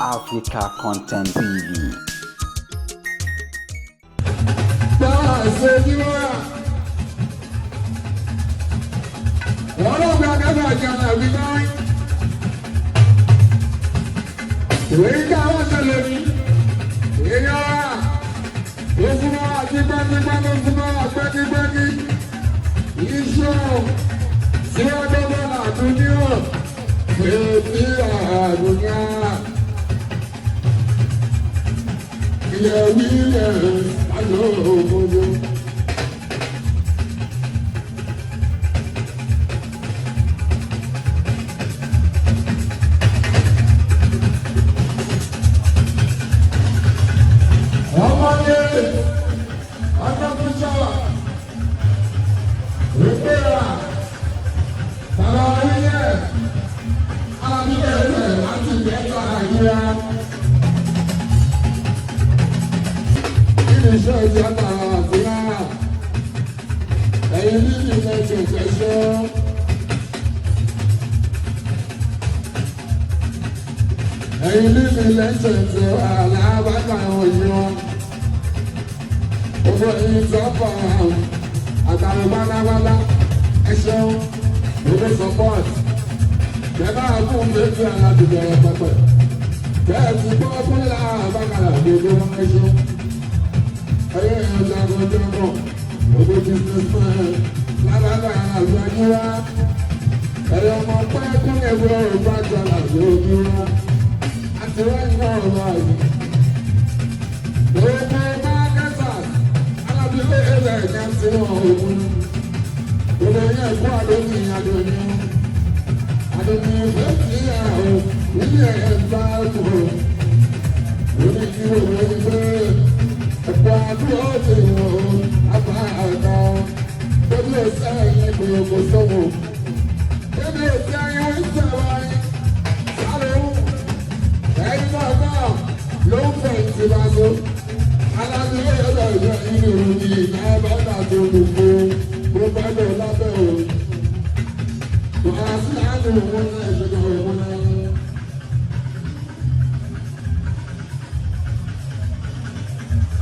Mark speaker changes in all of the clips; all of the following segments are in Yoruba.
Speaker 1: Africa Content TV.
Speaker 2: Ilẹ̀ wílẹ̀ ayọ̀ ògbójú. Ọmọdé ọdọ́kùnṣọ́wà rìpẹ́rà bàbá orílẹ̀ alábíyẹ̀ láti ìgbẹ́ta àyíra. Nínú iṣẹ́ ìjọba àfúrá ẹ̀yin nínú ilẹ̀ ìṣẹ̀ṣẹ̀. Ẹ̀yin nínú ilẹ̀ ìṣẹ̀ṣẹ̀ alábàtà òyìn wọn. Gbogbo ẹ̀yin tó pọ̀ àtàwọn pátápátá ẹ ṣeun gbogbo support. Bẹ́ẹ̀ fún méjì aládùúgbò pẹpẹ. Bẹ́ẹ̀ ti gbọ́ fúnlá àbákàrà gbogbo wọn ẹ ṣeun. Ẹyẹ ẹ̀yàn jagunjagun gbogbo businessman lábàbà àgbàjúwá. Ẹ̀yọ ọmọ pẹ́ kúnlẹ̀ gbọ́ ìbájà àgbàjúwá. Àti wáyé náà báyìí. Gbogbo marketers alábílẹ̀ ẹ̀rẹ̀ ẹ̀yà tí wọ́n òun. Gbogbo yẹn kó àdóní àdóní. Àdóní ìfẹ́ sí àwọn ilé ẹ̀ńtà kúrò. Oní kí gbogbo ẹgbẹ́ ẹ̀kọ́ àdúrà ti wọ̀ àbá àná. Bébí òsè ẹ̀yìn gbogbo sọ́wọ́. Bébí òsè ẹ̀yìn wọ́n ń sọ̀rọ̀ ẹ̀yìn. Sáré wù. Ẹ̀yin náà náà ló ń fẹ̀yìntì bá so. Alábíyé ọ̀dọ̀ ìjọ inú ìròyìn ìnáwó tó gbogbo gbogbo ẹgbẹ́ lábẹ́ o. Wàá sí àánú òun náà ìṣèjọba òun náà.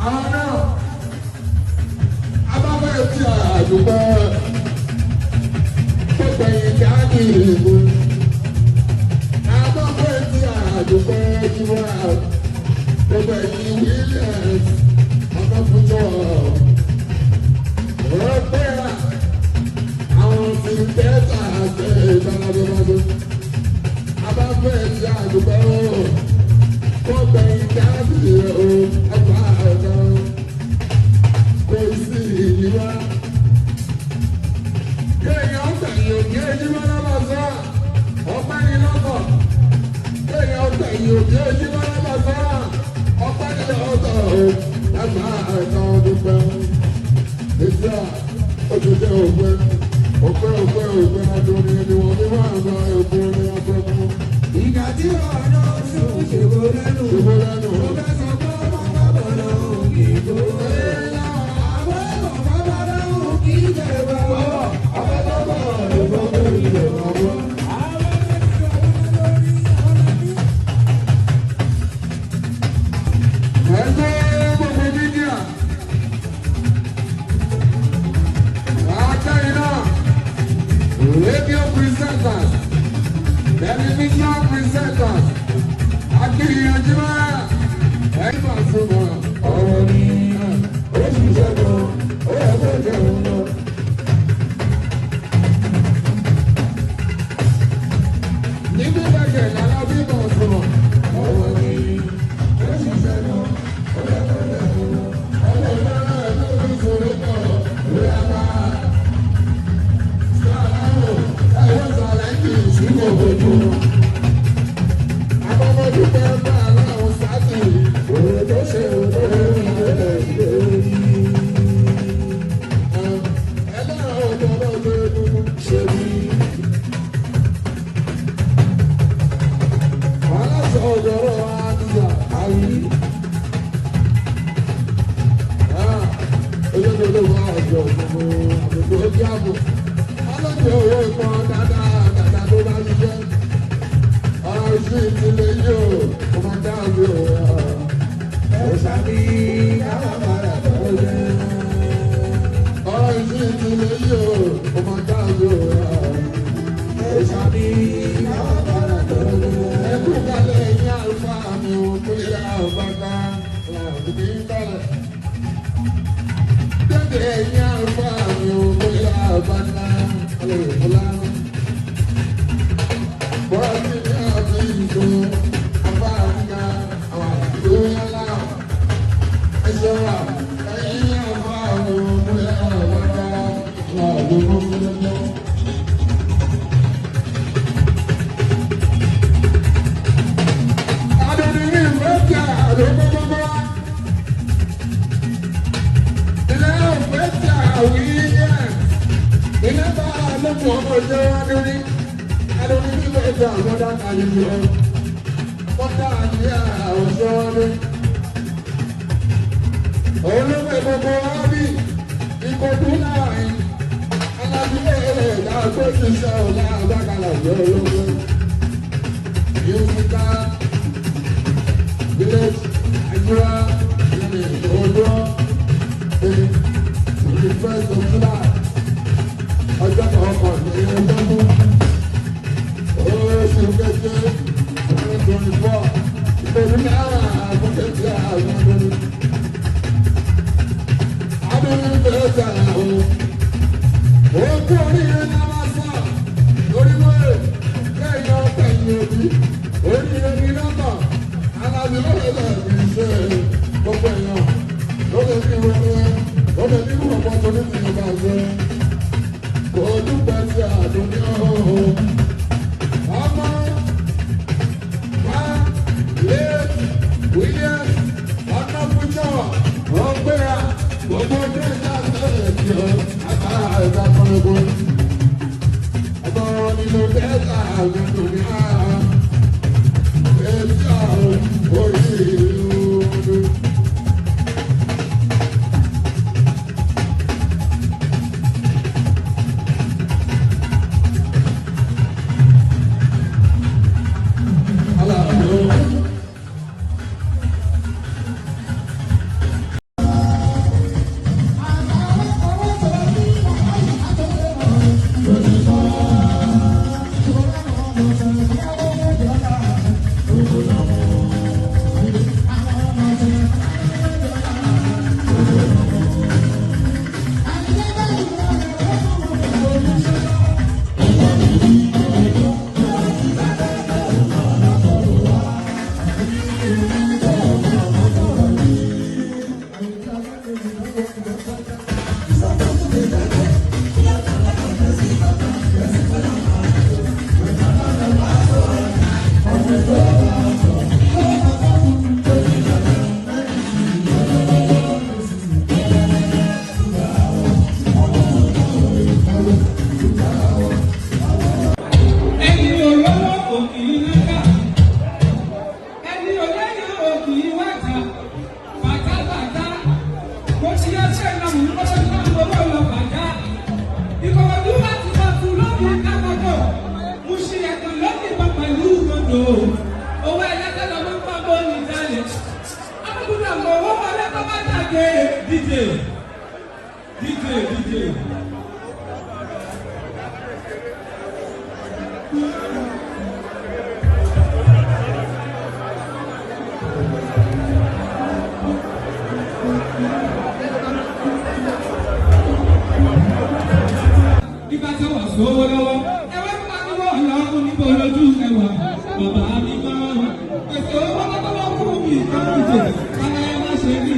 Speaker 2: Àwọn náà abáfẹ́ tí àdúgbò gbogbo ẹ̀yìn tí a ní ìlú. Abáfẹ́ tí àdúgbò jùlọ gbogbo ẹ̀yìn Williams ọ̀nàfúnjọ́ ọ̀pẹ́ àwọn tí tẹ́tà àti ìbáraẹni. Abáfẹ́ tí àdúgbò gbogbo ẹ̀yìn tí a ní ìlú ọgbà ọ̀nà kò sí ìyíwá. Kéèyàn gbẹ̀yìn òkè ojúmọ́ lọ́bọ̀ sọ́, ọpẹ́ ni lọ́kọ̀. Kéèyàn gbẹ̀yìn òkè ojúmọ́ lọ́bọ̀ sọ́, ọpẹ́ ni lọ́kọ̀ o. Lágbà ẹ̀ka ọdún pẹ́. Ìṣe oṣù jẹ́ òpin. Òpin òpin òpin ọdún ni ẹni wọ́n ní wọ́n ń lọ òpin ní ọdún mú.
Speaker 3: Ìgbà tí ọ̀nà sùn ṣèwò lẹ́nu.
Speaker 2: Ṣèwò lẹ́nu.
Speaker 3: Mo fẹ́ sọ pé ọmọ bàbá lòun kì í tó. Àwọn ọmọ bàbá lòun kì í jẹ bàbá.
Speaker 2: Ọmọ tó bọ̀ ló bọ́ lórí ìjọba. Ẹgbẹ́ gbogbo mídíà. Àtẹ̀yìn náà, rédíò presenters, tẹlifíṣàn presenters, akínyànjú máa, ẹ̀yìn máa fún wọn. Ọ̀rọ̀ ni ó ṣiṣẹ́ gan, ó yẹ kó jẹun lọ. Níbí bẹ̀gẹ̀ lára bímọ fún wọn. Ọ̀rọ̀ ni ó ṣiṣẹ́ gan, ó yẹ kó jẹun lọ. Ọ̀rọ̀ náà ló fi sọ̀rọ̀ pọ̀ lórí apá. Ọlọ́jọ́ owó ìpọn dáadáa dáadáa tó bá ṣiṣẹ́. Ọ̀rọ̀ Ìsìn ìdílé yóò, ó máa dá òwe o.
Speaker 3: Ẹ̀ṣà mi káwọn padà tọrọ jẹ.
Speaker 2: Ọ̀rọ̀ ìsìn ìdílé yóò, ó máa dá òwe o.
Speaker 3: Ẹ̀ṣà mi káwọn padà tọrọ jẹ.
Speaker 2: Ẹkú kalẹ̀ ẹ̀yin àlùfáà mi ò tó yẹ àbáká làbí bẹ̀rẹ̀. Dédé ẹ̀yin àlùfáà mi ò tó yẹ àbáká làbí. Bọ́lá ti ní àti ìṣó àbáká àwọn àdúgbò yẹn láwọ̀. Ẹ ṣọ́ra ẹ̀yin àlùfáà mi ò tó yẹ àbáká làbí bẹ̀rẹ̀. Musical village Nigeria in Ondo in 21st of July ọjọ́ kọkànlélógún oṣù keje 2024 ìpèlú náírà àgùntẹ̀tẹ̀ àwọn ọdún adúlù bẹ́ẹ̀ tẹ̀lé o òkú oríire náà wá sọ lórí wẹ́rẹ́ lẹ́yìn ọ̀pẹ̀ yìí òbí oríire ní nọ́mbà alábi lórí ẹ̀ kì í ṣe gbogbo èèyàn lórí bí wẹ́rẹ́ lórí bí wọ́pọ̀ tó ní tìǹbù bá ṣe kò dúpẹ́ sí àdúgbò ọmọ wa late Williams ọ̀nàfúnjọ ọ̀gbẹ́ra gbogbo dẹ́jà sẹ́yìn tí ó agbára ẹ̀dá kọ́lẹ́kọ́ ọmọ nínú dẹ́jà àgbẹ̀dùn ní àá etí àrùn orí ìlú. Aláàbò.
Speaker 4: Ẹni olówó òkì í nága, ẹni olẹ́yìn òkì í wájà, bàtàbàtà kò sí ọṣẹ náà mú kọ́sọ́ náà lọ́wọ́ lọ bàtà. Ìkọ̀kọ̀dú wa ti máa fún lórí kákọ́kọ́, mo ṣe ẹ̀kan lókè bá pẹ̀lú gbòdò. Owó ẹlẹ́gbẹ́ lọ máa ń pa bó ní ìdálẹ̀. Akókòdú àgbọ̀ owó wọlé tó bá dàgé DJ DJ DJ. Nígbà tí wọ́n sọ owó lọ́wọ́ ẹwẹ́ pariwo ọlọ́run níbo lójú ẹwà bàbá mi máa pèsè owó lọ́wọ́ fún mi ìtọ́jú jẹ kálá ẹ má ṣe rí